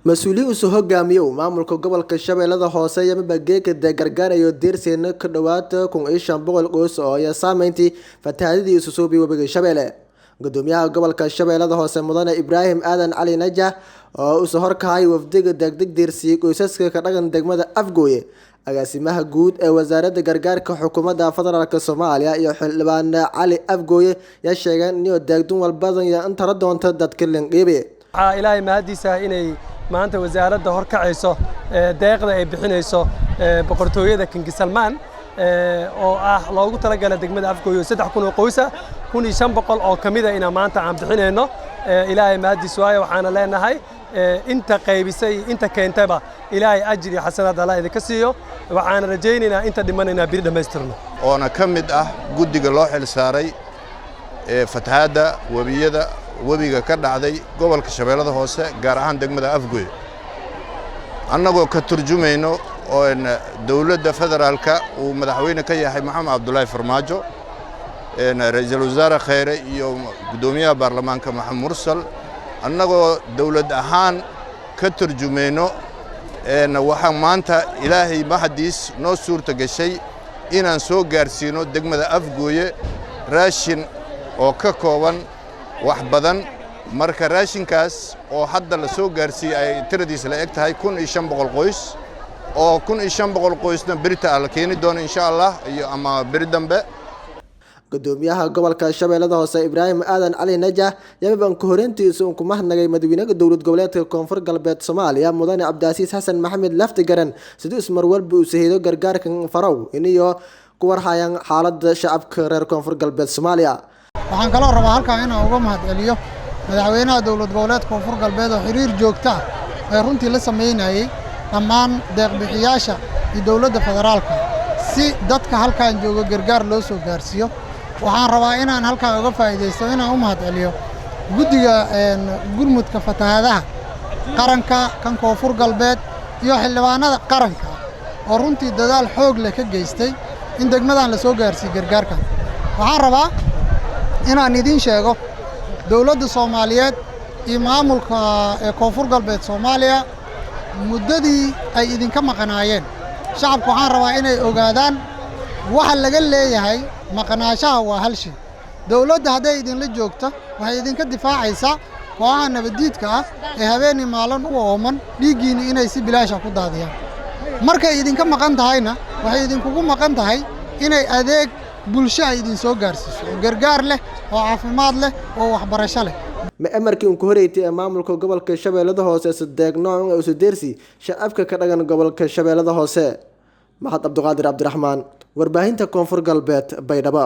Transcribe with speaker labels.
Speaker 1: Mas-uuliyiin isu hogaamiyow maamulka gobolka Shabeellada Hoose iyo Mabageeka gargaarayo deerseyna ku dhowaad 1500 qoys oo ay saameyntii fatahaadadii isu suubi webiga Shabeelle. Gudoomiyaha gobolka Shabeellada Hoose Mudane Ibraahim Aadan Cali Najax oo isu horkacay wafdiga degdeg deersiyay qoysaska ka dhaqan degmada Afgooye. Agaasimaha guud ee wasaaradda gargaarka xukuumadda federaalk Soomaaliya iyo xildhibaan Cali Afgooye ayaa sheegay in deegdun walbadan iyo intara doonta dadka Linqiibi.
Speaker 2: Waxaa Ilaahay mahadiisa inay maanta wasaaradda horkacayso deeqda ay bixinayso boqortooyada King Salman oo ah loogu talagalay degmada Afgooye 3000 oo qoys ah, 1500 oo kamid ah inaan maanta aan bixinayno. Ilaahay mahadiis waaye. Waxaana leenahay inta qaybisay, inta keentayba, Ilaahay ajir iyo xasanaad Allah idinka siiyo. Waxaana rajaynaynaa inta dhimanayna biri dhammaystirno.
Speaker 3: Oona ka mid ah guddiga loo xil saaray fatahaadda webiyada webiga ka dhacday gobolka Shabeellada Hoose, gaar ahaan degmada Afgooye, annagoo ka turjumayno oon dowladda federaalka uu madaxweyne ka yahay Maxamed Cabdulaahi Farmaajo, ra'iisul wasaare Kheyre iyo guddoomiyaha baarlamaanka Maxamed Mursal, annagoo dowlad ahaan ka turjumayno, waxaa maanta Ilaahay mahadiis noo suurta gashay inaan soo gaarsiino degmada Afgooye raashin oo ka kooban wax badan. Marka raashinkaas oo hadda la soo gaarsiiyey ay tiradiisa la eg tahay 1500 qoys, oo 1500 qoysna berita la keeni doono, insha Allah, iyo ama beri dambe.
Speaker 1: Gudoomiyaha gobolka Shabeellada Hoose Ibraahim Aadan Cali Najax yamiban ku horeyntiisa uu ku mahadnaqay madaxweynaha dowlad goboleedka Koonfur Galbeed Soomaaliya Mudane Cabdicasiis Xasan Maxamed Laftigaran siduu ismar walba uu sahiido gargaarka farow iniyo ku warhayaan xaaladda shacabka reer Koonfur Galbeed Soomaaliya.
Speaker 4: Waxaan kaloo rabaa halkan inaan uga mahadceliyo madaxweynaha dowlad goboleed Koonfur Galbeed oo xiriir joogto ah ee runtii la sameynayay dhammaan deeqbixiyaasha iyo dowladda federaalka si dadka halkan jooga gargaar loo soo gaarsiiyo. Waxaan rabaa inaan halkan uga faa'iidaysto inaan u mahadceliyo guddiga gurmudka fatahaadaha qaranka kan Koonfur Galbeed iyo xildhibaanada qaranka oo runtii dadaal xoog leh ka geystay in degmadan la soo gaarsiiyo gargaarkan. Waxaan rabaa inaan idiin sheego dowladda Soomaaliyeed iyo maamulka ee Koonfur Galbeed Soomaaliya muddadii ay idinka maqnaayeen shacabku, waxaan rabaa inay ogaadaan waxa laga leeyahay maqnaashaha waa hal shay. Dowladda hadday idinla joogto waxay idinka difaacaysaa kooxaha nabaddiidka ah ee habeenii maalin u ooman dhiiggiinna inay si bilaasha ku daadiyaan. Markay idinka maqan tahayna waxay idinkugu maqan tahay inay adeeg bulsho ay idin soo gaarsiiso oo gargaar leh oo caafimaad leh oo waxbarasho leh.
Speaker 1: Ma amarkii uun ku horeeyay ee maamulka gobolka Shabeellada Hoose sadeeg nooc ee usudeersi shacabka ka dhagan gobolka Shabeellada Hoose. Maxad Cabdiqaadir Cabdiraxmaan, warbaahinta Koonfur Galbeed, Baydhabo.